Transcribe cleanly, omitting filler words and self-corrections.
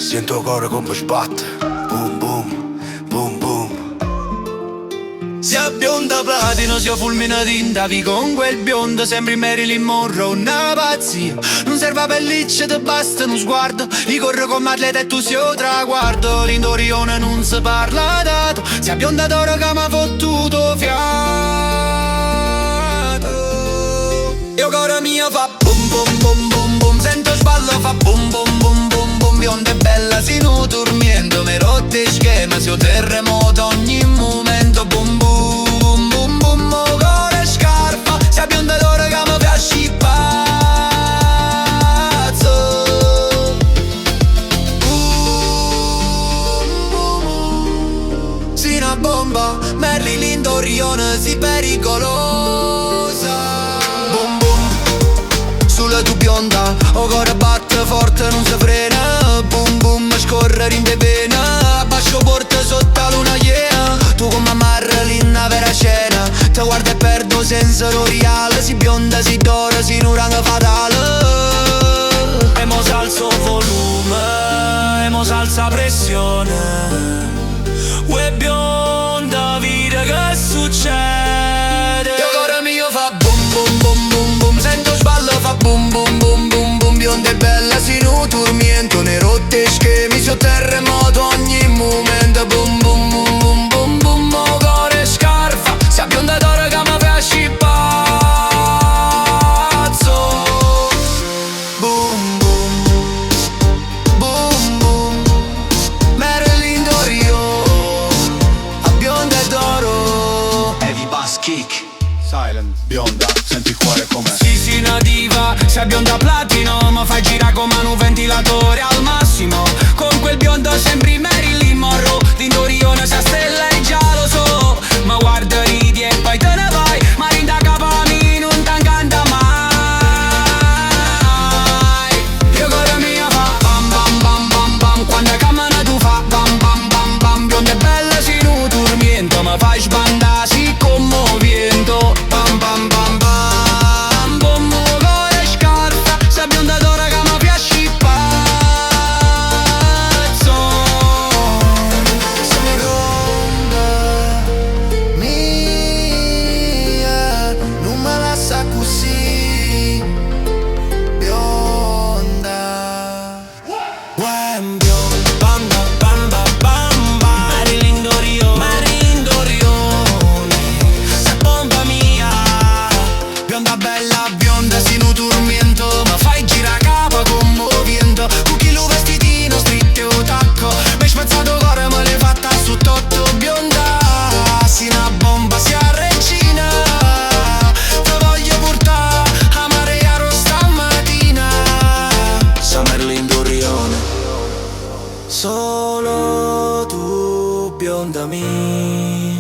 Siente 'o core comme sbatte, boom boom, boom boom. Si 'a bionda platino, si 'o fulmine dint' 'a via con quel biondo sembri Marilyn Monroe, na pazzia. Nun serve 'a pelliccia, te basta nu sguardo. I' corro comme atleta e tu si 'o traguardo. Dint' 'o rione nun se parla d'ato. Si 'a bionda d'oro ca m'ha fottuto 'o fiato. E 'o core mio fa bum bum bum bum bum. Sento 'o sballo fa bum bum bum bum bum. Bionda e bella si nu turmiento. Me rotte 'e schema si 'o terremoto ogni momento. Bum bum bum bum 'o core scarfa. Si 'a bionda d'oro ca me fa ascì pazzo. Boom boom boom. Si na bomba, Marilyn d'o rione, si pericolosa. Boom boom, sulla tu bionda, 'o core batte forte, nun si frena. Boom boom, scorre dint' 'e vene. Abbascio 'o porto sotto 'a luna piena. Tu come Marilyn, una vera scena. Te guardo e perdo 'o senso do reale. Si bionda, si d'oro, si nu rango fatale. E mo s'alza 'o volume, e mo s'alza 'a pressione. Uè bionda, vide che succede. E 'o core mio fa boom boom boom boom boom. Sento sballo fa boom boom boom boom boom. Bionda e bella si nu turmiento. Ne rotte schemi, si 'o terremoto ogni momento. Boom boom boom boom boom boom. 'O core scarfa, si 'a bionda d'oro che mi fa ascì pazzo. Boom boom boom boom. Marilyn d'o rione, 'a bionda è d'oro. Heavy bass kick. Silent, bionda, senti il cuore come Sì, sì, una diva, sei bionda platino. Mi fai girare come un ventilatore al massimo. Con quel biondo sembri Marilyn Monroe. Dint' 'o rione sei stella e già lo so. Ma guarda ridi e poi te ne vai. Ma dint' 'a capa mia nun t'encanta mai. E 'o core mio fa bam bam bam bam bam. Quando cammina tu fa bam bam bam bam. Bionda e bella si nu turmiento. Mi fai sbandare si come 'o viento. Bam bam bam bam. Bom, 'o core scarfa. Si 'a bionda d'oro che mi piace pazzo. Seconda mia, nun me lassa così, bionda. Uè bionda, bamba bamba. Marilyn d'o rione, Marilyn d'o rione. 'Sta bomba mia. Bionda bella, bionda, si nu turmiento. Ma fai gira capa come 'o viento. Cu chillu vestitino stritto e 'o tacco. Mi hai spezzato 'o core, me l'hai fatta su tutto. Bionda, si una bomba, si 'a regina. Te voglio portare a Marechiaro stammatina. Si Marilyn d'o rione. Solo tu, bionda mia.